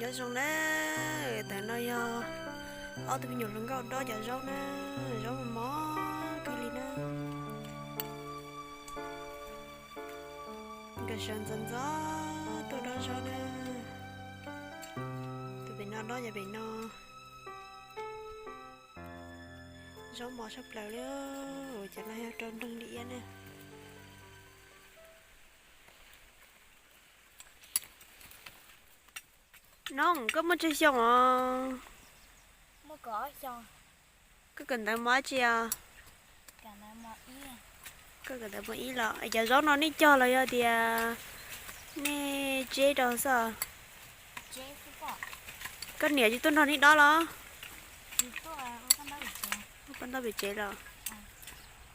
Nyob zoo na, ntawm no yog ob tug me nyuam hluas nkauj dob cov zaub na, zaub mos mos kawg li na. Nkawd sawv ntxov ntxov tuaj dob zaub na. Tus pem no dob cov pem no. Zaub mos tshaj plaws li, ua cas no yog rau nreeg li iab na. Noog, koj muaj tsawg xyoo os? Koj kawm ntawv mos dab tsi os? Koj kawm ntawv mos ib los. Cov zaub no nej cog los yog tias nej tseb rau xwb? Koj niam tsis tuaj nrog nej dob los? Pab ntaub pem tsev los.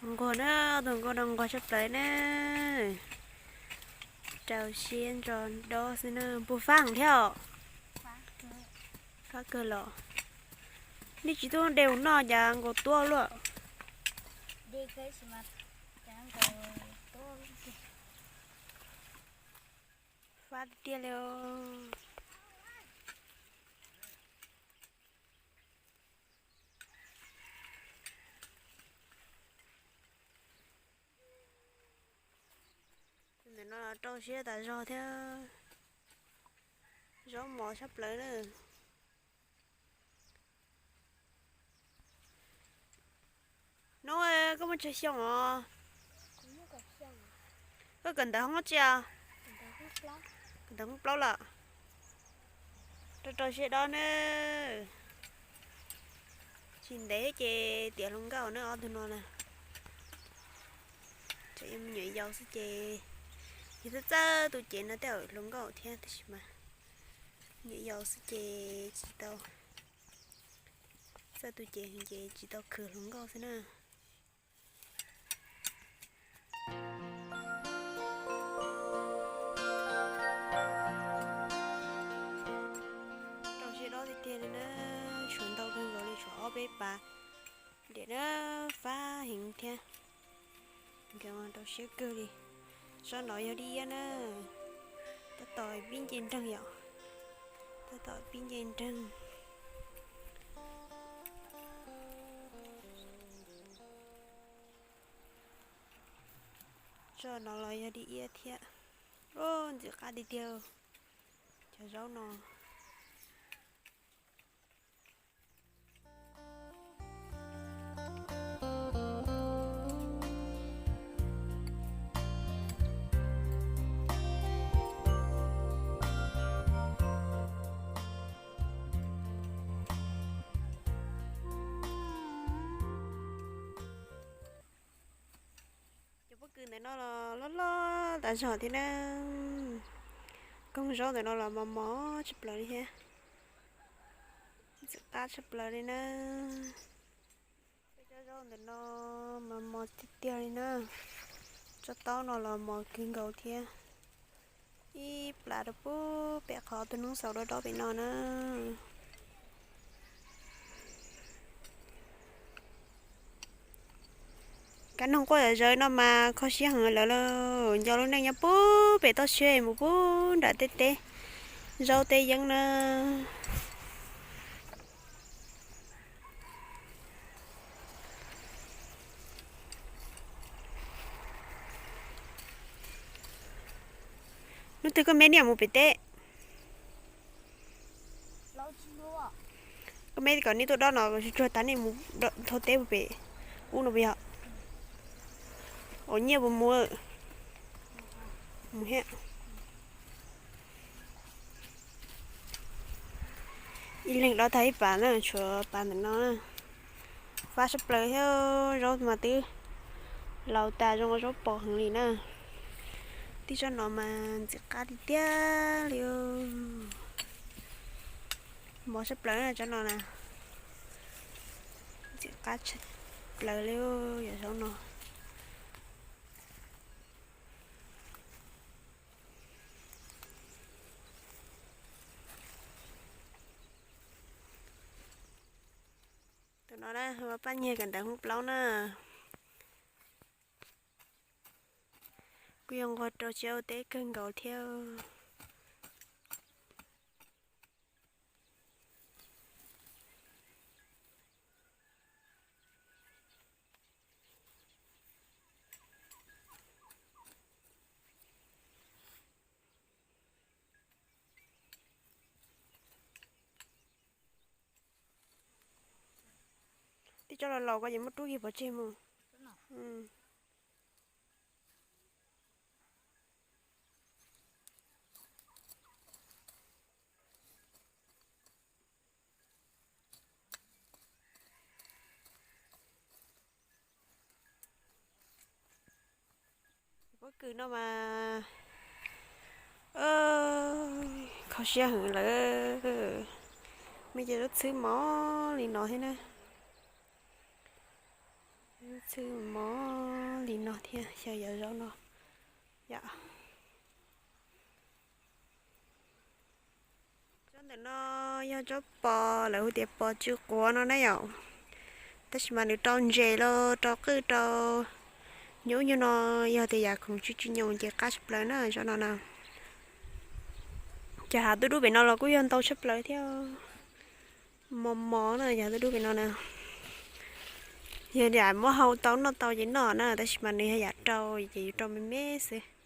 Nquag na, tus nquag no nquag tshaj plaws na. Rau siab ntso dob xwb na, puas fab heev thiab os? Fab kawg los. Nej tsis tuaj de mus noj cas nkaus tuab luaj. Fab tiag tiag li. Ntawm no rau siab tas zog thiab, zaub mos tshaj plaws na. Noog, koj muaj tsawg xyoo os? Koj kawm ntawv hoob dab tsi os? Kawm ntawv hoob plaub los. Rau rau siab dob na. Tsis ntev ces tiav hluas nkauj na ob tug no na. Tseem yog me nyuam yaus xwb ces yus txawj txawj tu cev no tej zaum hluas nkauj thiab, tab sis mas me nyuam yaus xwb ces tsis tau, txawj tu cev ces tsis tau khwv hluas nkauj xwb na. Rau siab dob tiag tiag li na, tshuav ntau kawg nkaus li, tshuav ob peb pas diam na, fab heev thiab. Nkawd mas rau siab kawg li. Tsob no yog dib iab na, tab tom pib nce nreeg yom, tab tom pib nce nreeg. Tsob no los yog dib iab thiab. Ntxim qab tiag tiag cov zaub no. Cov pob kws ntawm no los loj loj tas zog thiab na. Koog zaub ntawm no los mos mos tshaj plaws li thiab. Ntxim qab tshaj plaws li na. Peb tsob zaub ntawm no mas mos tiag tiag li na. Tsob taub no los mos kawg nkaus thiab. Ib plas rau pub pem qhov tus noob xaus dob dob pem no na. Kab noog quaj zawv no mas kho siab heev lawm lauj. Nco lub neej nyob pub pem toj siab mus pub nram tej teb zaub teb yeeb na. Hnub twg koj me niam mus pem teb? Koj me kom nej tuaj dob no tsuag tsuag tas nej mus thau teb pem ub no puas yog? Ua nyiaj puas mus? Mus thiab. Ib leeg dob tag ib pas na, tshuav pas ntawm no na. Fab tshaj plaws thiab, zaub mas twb laus tas zoo zaub pos heev li na. Tib tsob no mas ntxim qab tiag tiag li. Mos tshaj plaws na tsob no na. Ntxim qab tshaj plaws li yom zaub no. Tus no na, paj nyiag kawm ntawv hoob plaub na. Kuj yog nquag rau siab ua teb kawg nkaus thiab. Coj los laus ko ces muab rub kiag pov tseg mus. Pob kws no mas kho siab heev lawm. Muaj cov zaub txhwb mos li no thiab na. Zaub txhwb mos li no thiab, xyov yog zaub no yom. Tsob ntawm no yog tsob pos, lawv hu tias pos tsw quav no na yom. Tab sis mas nws rau ntses los rau qwj rau nyuj nyuj no, yog tias yam khoom tsw tsw nyoos ces qab tshaj plaws na tsob no na. Cov hav dub dub pem no los kuj yog ntau tshaj plaws thiab. Mos mos na, cov hav dub dub pem no na. Yog yam muab hau tau noj tau ces noj na, tab sis mas nws yog yam rau ces yus rau me me xwb.